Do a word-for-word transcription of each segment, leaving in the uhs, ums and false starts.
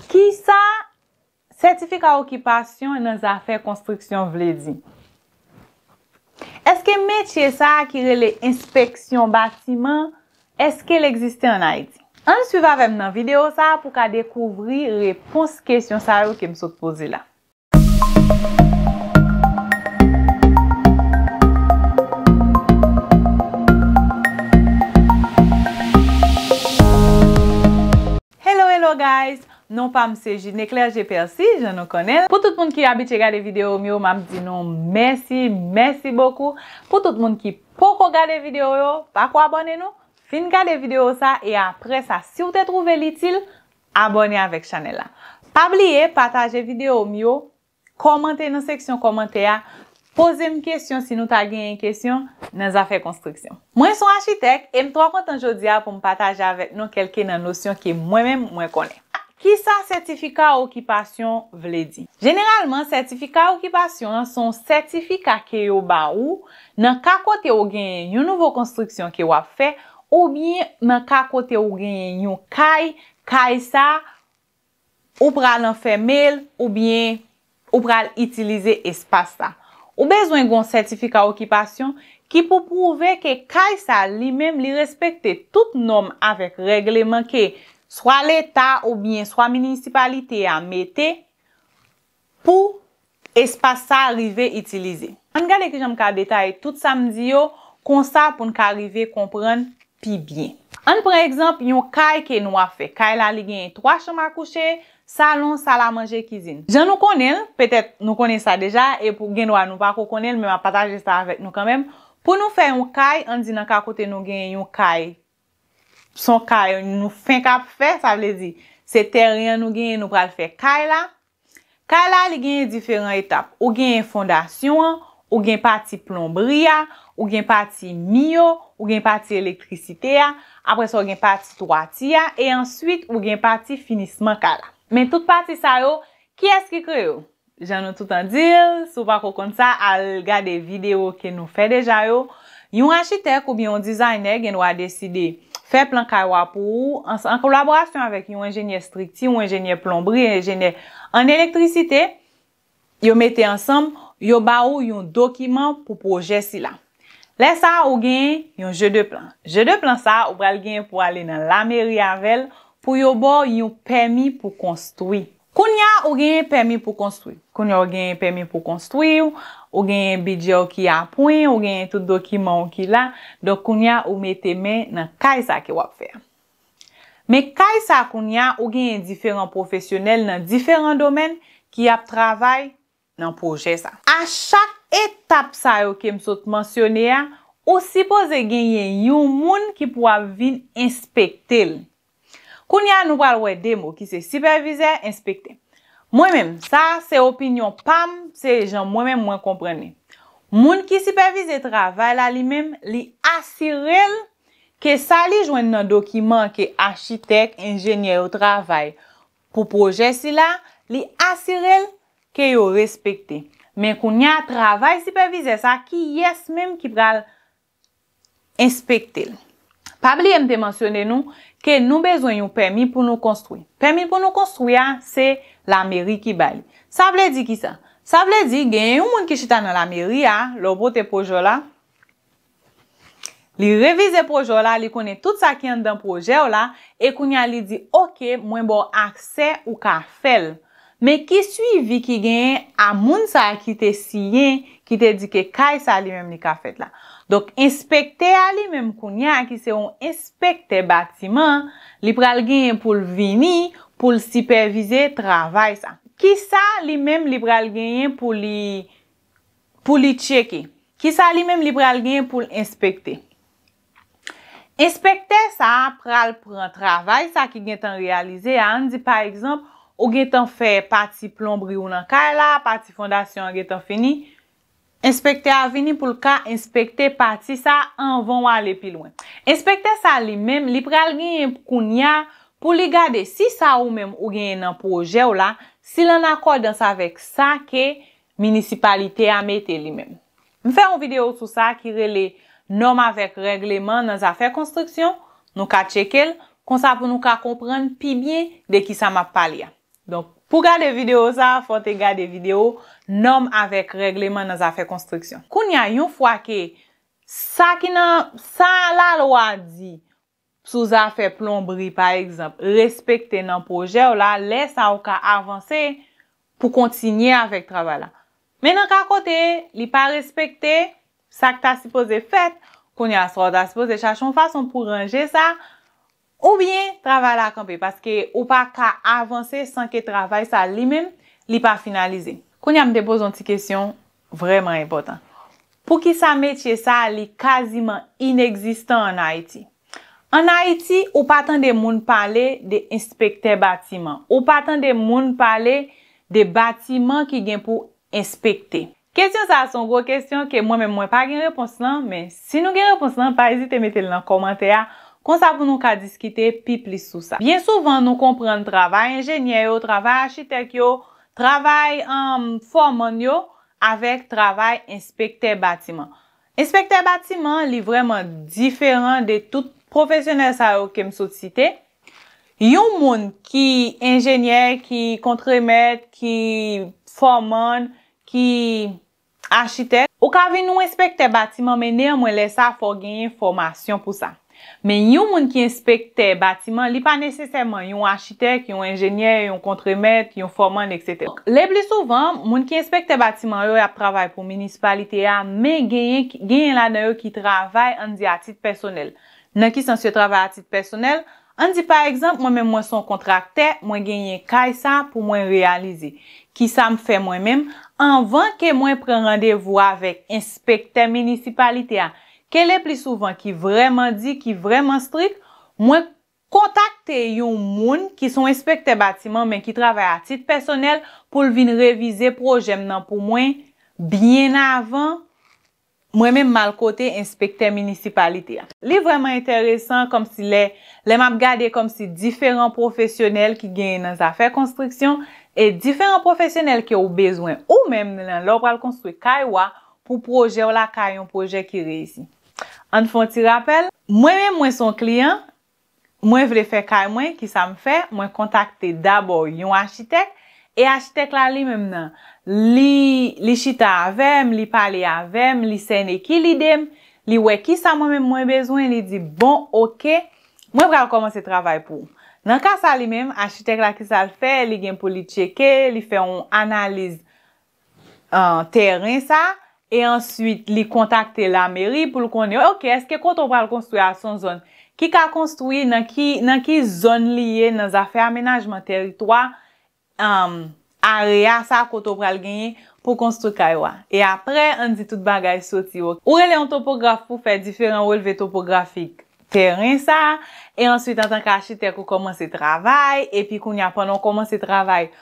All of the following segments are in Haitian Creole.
Kisa sètifika okipasyon nan zafè konstriksyon vle di? Èske metye sa a ki rele enspeksyon batiman, èske l egziste ann Ayiti? Ann swiv avè m nan videyo sa a pou w ka dekouvri repons kesyon sa yo ke m sot poze la. Hello, hello guys! Non pa m se June Eclair G Percy, jan nou konnen l. Pou tout moun ki abitye gade videyo m yo, m ap di nou mèsi, mèsi bokou. Pou tout moun ki poko gade videyo yo, pa ko abòne non. Fin gade videyo sa e apre sa, si w te twouve l itil, abòne avèk chanèl la. Pa bliye pataje videyo m yo, kòmante nan seksyon kòmantè a, poze m kesyon si nou ta genyen kesyon nan zafè konstriksyon. Mwen se yon achitèk e m twò kontan jodi a pou m pataje avèk nou kèlke nan nosyon ke mwen menm mwen konnen. Kisa sètifika okipasyon vle di? Jeneralman, sètifika okipasyon an se yon sètifika ke yo ba ou nan ka kote ou genyen yon nouvo konstriksyon ke w ap fè, oubyen nan ka kote ou genyen yon kay, kay sa ou pral anfèmen l oubyen ou pral itilize espas la. Ou bezwen gen yon sètifika okipasyon ki pou pwouve ke kay sa li menm li respekte tout nòm avèk règleman ke swa leta oubyen swa minisipalite a mete pou espas sa rive itilize. Ann gade kijan m ka detaye tout sa m di yo konsa pou n ka rive konprann pi byen. Ann pran egzanp yon kay ke nou ap fè. Kay la li genyen twa chanm a kouche, salon, sal a manje, kizin. Jan nou konnen l, petèt nou konnen sa deja e pou gen dwa nou pa ko konnen l, men m ap pataje sa avèk nou kanmenm. Pou nou fè yon kay, ann di nan ka kote nou genyen yon kay, se yon kay nou fenk ap fè, sa vle di se teren an nou genyen, nou pral fè kay la. Kay la li genyen diferan etap. Ou genyen fondasyon an, ou gen pati plonbri a, ou gen pati mi yo, ou gen pati elektrisite a, apre sa ou gen pati twati a, e answit ou gen pati finisman kay la. Men tout pati sa yo, kiyès ki kreye yo? Jan nou tout an di l, si w pa ko konn sa, al gade videyo ke nou fè deja yo. Yon achitèk oubyen yon dizaynè gen dwa deside fè plan kay ou a pou ou, an, an kolaborasyon avèk yon enjenyè estrikti, yon enjenyè plonbri, enjenyè an elektrisite, yo mete ansanm, yo ba ou yon dokiman pou pwojè sila. Lè sa a, ou genyen yon je de plan. Je de plan sa a, ou pral genyen pou ale nan lameri avè l, pou yo ba w yon pèmi pou konstwi. Kounye a, ou genyen pèmi pou konstwi. Kounye a, ou genyen pèmi pou konstwi, ou genyen bidjè w ki a pwen, ou genyen tout dokiman w ki la. Donk, kounye a, ou mete men nan kay sa ke w ap fè a. Men kay sa kounye a, ou genyen diferan pwofesyonèl nan diferan domèn ki ap travay nan pwojè sa. A chak etap sa yo ke m sot mansyone a, ou sipoze genyen yon moun ki pou ap vin enspekte l. Kounye a, nou pral wè de mo ki se sipèvizè, enspektè. Mwen menm, sa a se opinyon pa m, se jan mwen menm mwen konprann li. Moun ki sipèvize travay la li menm, li asire l ke sa li jwenn nan dokiman ke achitèk, enjenyè yo travay pou pwojè sila, li asire l ke yo respekte. Men kounye a, travay sipèvizè sa, kiyès menm ki pral enspekte l? Pa bliye m te mansyone nou ke nou bezwen yon pèmi pou nou konstwi. Pèmi pou nou konstwi a, se lameri ki bay li. Sa vle di kisa? Sa vle di genyen yon moun ki chita nan lameri a, lè w pote pwojè w la, li revize pwojè w la, li konnen tout sa ki anndan pwojè w la, e kounye a li di, "Oke, mwen ba w aksè, ou ka fè l." Men ki swivi ki genyen a moun sa a ki te siyen, ki te di ke kay sa li menm li ka fèt la? Donk, enspektè a li menm kounye a, ki se yon enspektè batiman, li pral genyen pou l vini, pou l sipèvize travay sa. Kisa li menm li pral genyen pou li, pou li tcheke? Kisa li menm li pral genyen pou l enspekte? Enspektè sa a pral pran travay sa ki gentan reyalize a, ann di pa egzanp, ou gentan fè pati plonbri ou nan kay la, pati fondasyon an gentan fini. Enspektè a vini pou l ka enspekte pati sa a anvan w ale pi lwen. Enspektè sa a li menm, li pral genyen kounye a pou li gade si sa ou menm ou genyen nan pwojè w la, si l an akòdans avèk sa ke minisipalite a mete li menm. M fè yon videyo sou sa ki rele Nòm avèk règleman nan zafè konstriksyon, nou ka tcheke l, konsa pou nou ka konprann pi byen de kisa m ap pale a. Donk, pou gade videyo sa, fò w te gade videyo nòm avèk règleman nan zafè konstriksyon. Kounye a, yon fwa ke sa ki nan, sa lalwa di sou zafè plonbri, pa egzanp, respekte nan pwojè w la, lè sa ou ka avanse pou kontinye avèk travay la. Men nan ka kote li pa respekte sa k ta sipoze fèt, kounye a, swa w ta sipoze chache yon fason pou ranje sa, oubyen travay la kanpe, paske ou pa ka avanse san ke travay sa li menm, li pa finalize. Kounye a, m te poze yon ti kesyon vrèman enpòtan. Poukisa metye sa, li kaziman inegzistan ann Ayiti? Ann Ayiti, ou pa tande moun pale de enspektè batiman. Ou pa tande moun pale de batiman ki gen pou enspekte. Kesyon sa a se yon gwo kesyon ke mwen menm mwen pa gen repons lan, men si nou gen repons lan, pa ezite mete l nan kòmantè a, konsa pou nou ka diskite pi plis sou sa. Byen souvan, nou konprann travay enjenyè yo, travay achitèk yo, travay, um, fòmann yo, avèk travay enspektè batiman. Enspektè batiman, li vrèman diferan de tout pwofesyonèl sa yo ke m sot site. Yon moun ki enjenyè, ki kontremèt, ki fòmann, ki achitèk, ou ka vin yon enspektè batiman, men neyanmwen lè sa, fò w genyen fòmasyon pou sa. Men yon moun ki enspektè batiman, li pa nesesèman yon achitèk, yon enjenyè, yon kontremèt, yon fòmann, etsetera. Le pli souvan, moun ki enspektè batiman yo, y ap travay pou minisipalite a, men genyen, genyen ladan yo ki travay, ann di, a tit pèsonèl. Nan ki sans yo travay a tit pèsonèl? Ann di, pa egzanp, mwen menm, mwen se yon kontraktè, mwen genyen kay sa pou mwen reyalize. Kisa m fè mwen menm? Anvan ke mwen pran randevou avèk enspektè minisipalite a, ke le pli souvan ki vrèman di, ki vrèman strik, mwen kontakte yon moun ki se yon enspektè batiman, men ki travay a tit pèsonèl pou l vin revize pwojè m nan pou mwen byen avan mwen menm m al kote enspektè minisipalite a. Li vrèman enteresan, kòmsi lè, lè m ap gade kòmsi diferan pwofesyonèl ki genyen nan zafè konstriksyon e diferan pwofesyonèl ke w bezwen ou menm nan lè w pral konstwi kay w a pou pwojè w la ka yon pwojè ki reyisi. Ann fè yon ti rapèl, mwen menm mwen se yon kliyan, mwen vle fè kay mwen, kisa m fè? Mwen kontakte dabò yon achitèk, e achitèk la li menm nan, li, li chita avè m, li pale avè m, li sène ki lide m, li wè kisa mwen menm mwen bezwen, li di, bon, oke, mwen pral kòmanse travay pou ou. Nan ka sa li menm, achitèk la kisa l fè? Li gen pou li tcheke, li fè yon analiz an tèren sa, e answit li kontakte lameri pou l konnen, oke, èske kote w pral konstwi a se yon zòn ki ka konstwi, nan ki, nan ki zòn li ye nan zafè amenajman tèritwa, um, area sa kote w pral genyen pou konstwi kay ou a. E apre, ann di tout bagay soti, ou, ou rele yon topograf pou fè diferan relve topografik tèren sa, e answit, antanke achitèk, ou kòmanse travay, epi kounye a, pandan w kòmanse travay,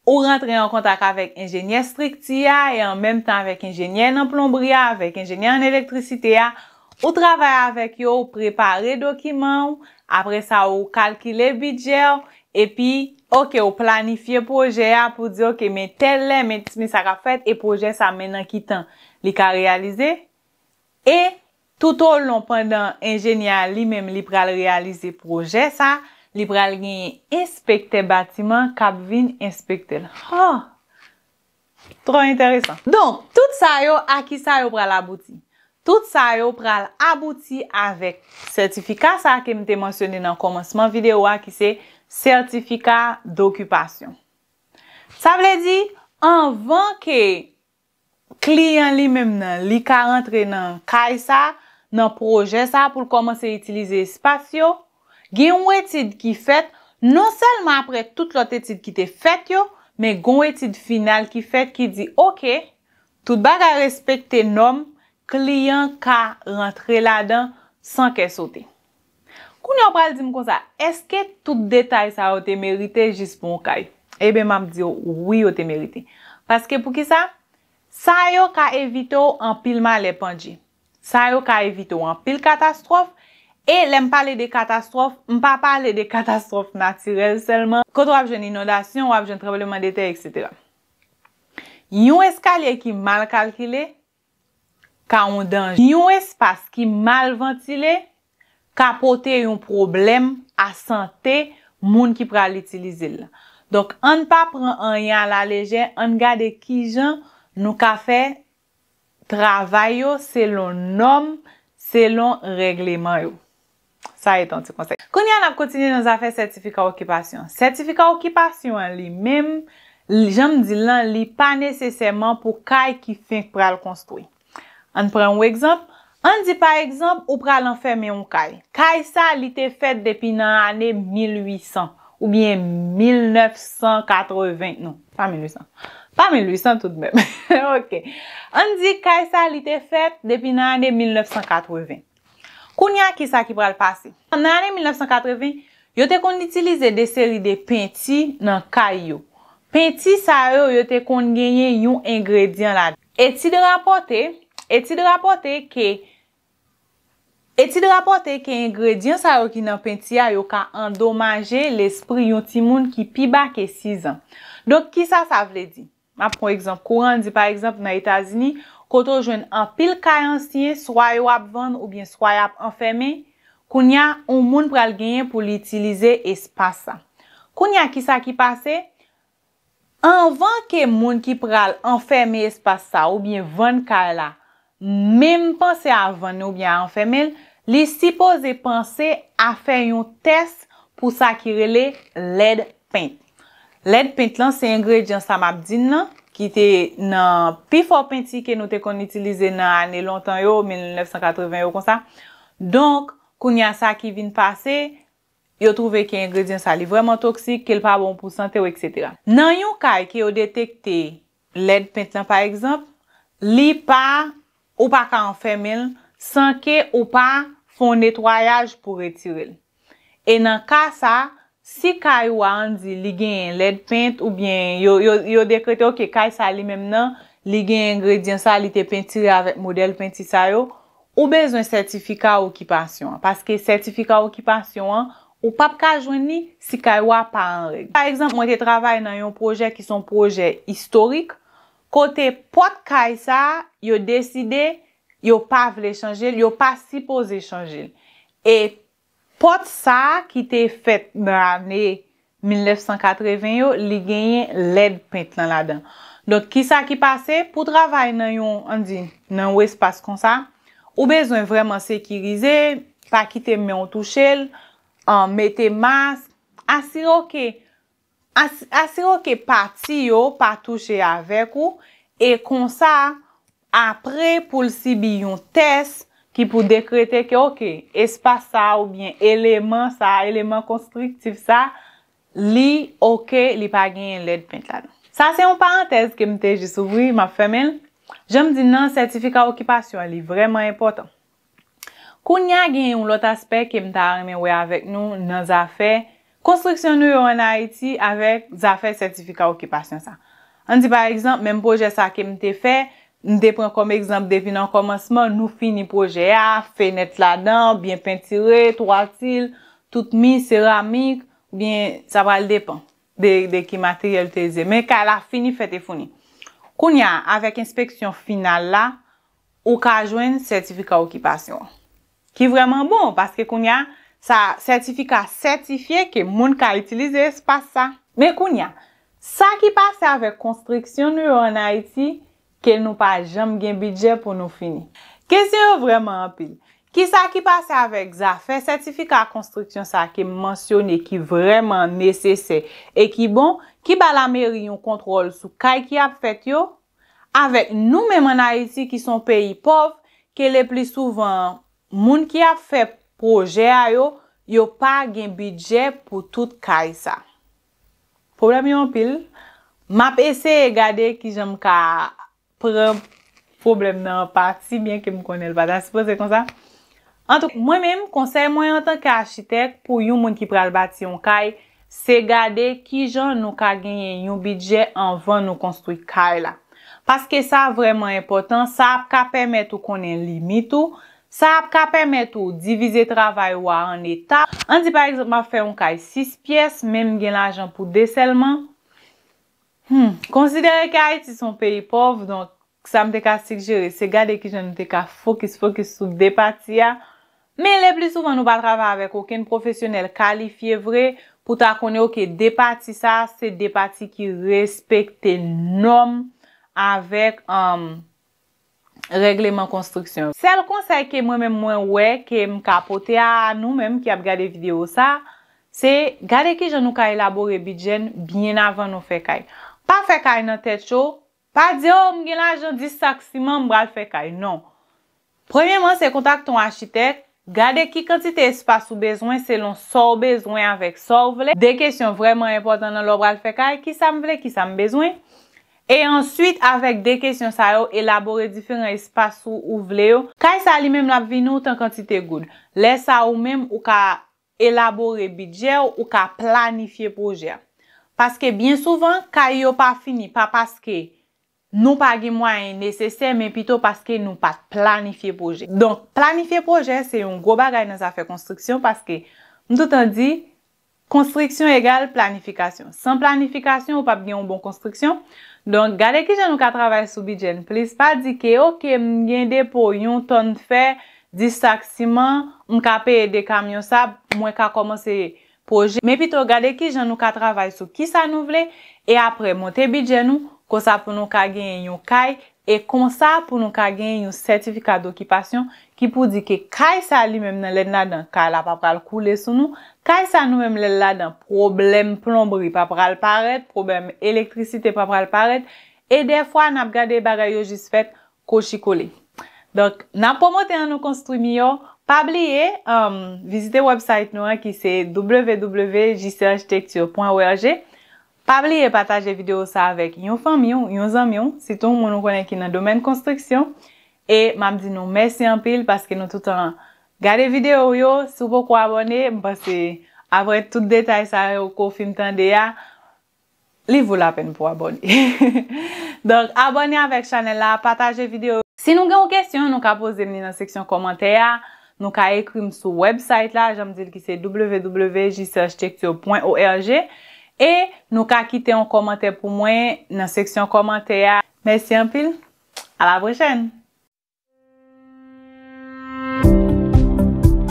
ou rantre an kontak avèk enjenyè estrikti a e an menm tan avèk enjenyè nan plonbri a, avèk enjenyè an elektrisite a. Ou travay avèk yo, ou prepare dokiman w, apre sa ou kalkile bidjè w, epi, oke, ou planifye pwojè a pou di, oke, men tèl lè, men, men sa k ap fèt, e pwojè sa, men nan ki tan li ka reyalize. E toutolon pandan enjenyè a li menm li pral reyalize pwojè sa, li pral genyen enspektè batiman k ap vin enspekte l. Ha! Twò enteresan. Donk, tout sa yo, a ki sa yo pral abouti? Tout sa yo pral abouti avèk sètifika sa ke m te mansyone nan kòmansman videyo a, ki se sètifika dokipasyon. Sa vle di, anvan ke kliyan li menm nan, li ka rantre nan kay sa, nan pwojè sa pou l kòmanse itilize espas yo, gen yon etid ki fèt, non sèlman apre tout lòt etid ki te fèt yo, men gen yon etid final ki fèt ki di, oke, tout bagay respekte nòm, kliyan ka rantre ladan san kè sote. Kounye a w pral di m konsa, èske tout detay sa yo te merite jis pou yon kay? Eben, m ap di w, wi, yo te merite. Paske poukisa? Sa yo ka evite w anpil malè pandje. Sa yo ka evite w anpil katastwòf. E lè m pale de katastwòf, m pa pale de katastwòf natirèl sèlman. Kote w ap jwenn inondasyon, w ap jwenn tranblemanntè, etsetera. Yon eskalye ki mal kalkile ka yon danje. Yon espas ki mal vantile ka pote yon pwoblèm a sante moun ki pral itilize l la. Donk, ann pa pran anyen alalejè, ann gade kijan nou ka fè travay yo selon nòm, selon règleman yo. Sa e yon ti konsèy. Kounye a, n ap kontinye nan zafè sètifika okipasyon. Sètifika okipasyon an li menm, li- jan m di l lan, li pa nesesèman pou kay ki fenk pral konstwi. Ann pran yon egzanp. Ann di, pa egzanp, ou pral anfèmen yon kay. Kay sa, li te fèt depi nan ane mil uit san oubyen mil nèf san katreven, non, pa mil uit san. Pa mil uit san toudmenm. Ok. Ann di, kay sa, li te fèt depi nan ane mil nèf san katreven. Kounye a, kisa ki pral pase? Nan ane mil nèf san katreven, yo te konn itilize de seri de penti nan kay yo. Penti sa yo, yo te konn genyen yon engredyan ladan. Etid rapòte, etid rapòte ke, etid rapòte ke engredyan sa yo ki nan penti a, yo ka andomaje lespri yon timoun ki pi ba ke sis an. Donk, kisa sa vle di? M ap pran egzanp kouran, di pa egzanp nan Etazini, kote w jwenn anpil kay ansyen, swa yo ap vann oubyen swa y ap anfèmen, kounye a, yon moun pral genyen pou li itilize espas sa. Kounye a, kisa ki pase? Anvan ke moun ki pral anfèmen espas sa oubyen vann kay la, menm panse a vann oubyen a anfèmen l, li sipoze panse a fè yon tès pou sa ki rele lèd pent. Lèd pent lan se engredyan sa m ap di n nan, ki te nan pifò penti ke nou te konn itilize nan ane lontan yo, mil nèf san katreven yo konsa. Donk, kounye a sa ki vin pase, yo twouve ke engredyan sa li vrèman toksik, ke l pa bon pou sante w, etsetera. Nan yon kay ke yo detekte lèd pent lan, pa egzanp, li pa, ou pa ka anfèmen l san ke ou pa fè yon netwayaj pou retire l. E nan ka sa, si kay ou a, ann di, li genyen lèd pent oubyen yo, yo, yo dekrete, ok, kay sa li menm nan, li gen engredyan sa, li te pentire avèk modèl penti sa yo, ou bezwen sètifika okipasyon an. Paske sètifika okipasyon an, ou p ap ka jwenn li si kay ou a pa an règ. Pa egzanp, mwen te travay nan yon pwojè ki se yon pwojè istorik, kote pòt kay sa a, yo deside yo pa vle chanje l, yo pa sipoze chanje l. E pòt sa a ki te fèt nan ane mil nèf san katreven yo, li genyen lèd pent lan ladan. Donk, kisa ki pase? Pou travay nan yon, ann di, nan yon espas konsa, ou bezwen vrèman sekirize, pa kite men w touche l, an, mete mask, asire w ke, as- asire w ke pati yo pa touche avèk ou, e konsa, apre pou l sibi yon tès ki pou dekrete ke, ok, espas sa a oubyen eleman sa a, eleman konstriktif sa a, li ok, li pa genyen lèd pent ladan. Sa se yon parantèz ke m te jis ouvri, m ap fèmen l. Jan m di n nan, sètifika okipasyon an, li vrèman enpòtan. Kounye a, gen yon lòt aspè ke m ta renmen wè avèk nou nan zafè konstriksyon nou yo ann Ayiti avèk zafè sètifika okipasyon sa. Ann di, pa egzanp, menm pwojè sa ke m te fè, m te pran kòm egzanp depi nan kòmansman, nou fini pwojè a, fenèt ladan, byen pentire, twati l, tout mi, seramik, oubyen sa pral depann de, de ki materyèl te itilize. Men kay la fini fèt e founi. Kounye a, avèk enspeksyon final la, ou ka jwenn sètifika okipasyon an. Ki vrèman bon, paske kounye a, sa sètifika sètifye ke moun ka itilize espas sa. Men kounye a, sa ki pase avèk konstriksyon nou yo ann Ayiti, ke nou pa janm gen bidjè pou nou fini? Kesyon yo vrèman anpil. Kisa ki pase avèk zafè sètifika konstriksyon sa ke m mansyone ki vrèman nesesè e ki bon, ki ba lameri yon kontwòl sou kay ki ap fèt yo, avèk nou menm ann Ayiti ki se yon peyi pòv, ke le pli souvan moun ki ap fè pwojè a yo, yo pa gen bidjè pou tout kay sa. Pwoblèm yo anpil. M ap eseye gade kijan m ka pran pwoblèm nan an pati, byen ke m konnen l pa ta sipoze konsa. Antou, mwen menm, konsèy mwen antanke achitèk pou yon moun ki pral bati yon kay, se gade kijan nou ka genyen yon bidjè anvan nou konstwi kay la. Paske sa vrèman enpòtan, sa ap ka pèmèt ou konnen limit ou, sa ap ka pèmèt ou divize travay ou a an etap. Ann di, pa egzanp, m ap fè yon kay sis pyès, men m gen lajan pou de sèlman. Hmm, konsidere ke Ayiti se yon peyi pòv, donk, sa m te ka sigjere, se gade kijan nou te ka fokis, fokis sou de pati a. Men le pli souvan, nou pa travay avèk okenn pwofesyonèl kalifye vre pou ta konnen, oke, de pati sa, se de pati ki respekte nòm avèk, um, règleman konstriksyon. Sèl konsèy ke mwen menm mwen wè ke m ka pote a nou menm ki ap gade videyo sa, se gade kijan nou ka elabore bidjè n byen avan nou fè kay. Pa fè kay nan tèt cho, pa di, "O, m gen lajan dis sak siman, m pral fè kay." Non. Premyèman, se kontakte yon achitèk, gade ki kantite espas ou bezwen selon sa w bezwen avèk sa w vle. De kesyon vrèman enpòtan nan lè w pral fè kay, kisa m vle, kisa m bezwen? E answit, avèk de kesyon sa yo, elabore diferan espas ou, ou vle yo. Kay sa li menm l ap vini w tan kantite goud. Lè sa ou menm ou ka elabore bidjè w, ou ka planifye pwojè a. Paske byen souvan, kay yo pa fini, pa paske nou pa gen mwayen nesesè, men pito paske nou pa t planifye pwojè. Donk, planifye pwojè se yon gwo bagay nan zafè konstriksyon paske m toutan di, konstriksyon egal planifikasyon. San planifikasyon, ou p ap gen yon bon konstriksyon. Donk, gade kijan nou ka travay sou bidjè n plis. Pa di ke, "Oke, m gen depo yon tòn fè, dis sak siman, m ka peye de kamyon sab, mwen ka kòmanse pwojè." Men pito gade kijan nou ka travay sou kisa nou vle, e apre monte bidjè nou, konsa pou nou ka genyen yon kay, e konsa pou nou ka genyen yon sètifika dokipasyon ki pou di ke kay sa li menm nan lè n ladan, kay la pa pral koule sou nou, kay sa nou menm lè l ladan, pwoblèm plonbri pa pral parèt, pwoblèm elektrisite pa pral parèt, e dèfwa n ap gade bagay yo jis fèt kochikole. Donk, n ap pwomote an nou konstwi miyò. Pa bliye, um, vizite website nou an ki se w w w j c architecture point org. Pa bliye pataje videyo sa avèk yon fanmi w, yon zanmi w, sitou yon moun ou konnen ki nan domèn konstriksyon. E m ap di nou mèsi anpil paske nou toutan gade videyo yo. Si w poko abòne, m panse apre tout detay sa yo ke w fin tande a, li vo lapèn pou abòne. Donk, abòne avèk chanèl la, pataje videyo. Si nou gen yon kesyon, nou ka poze m li nan seksyon kòmantè a. Nou ka ekri m sou website la, jan m di l ki se w w w j c architecture point org. E nou ka kite yon kòmantè pou mwen nan seksyon kòmantè a. Mèsi anpil. À la prochaine!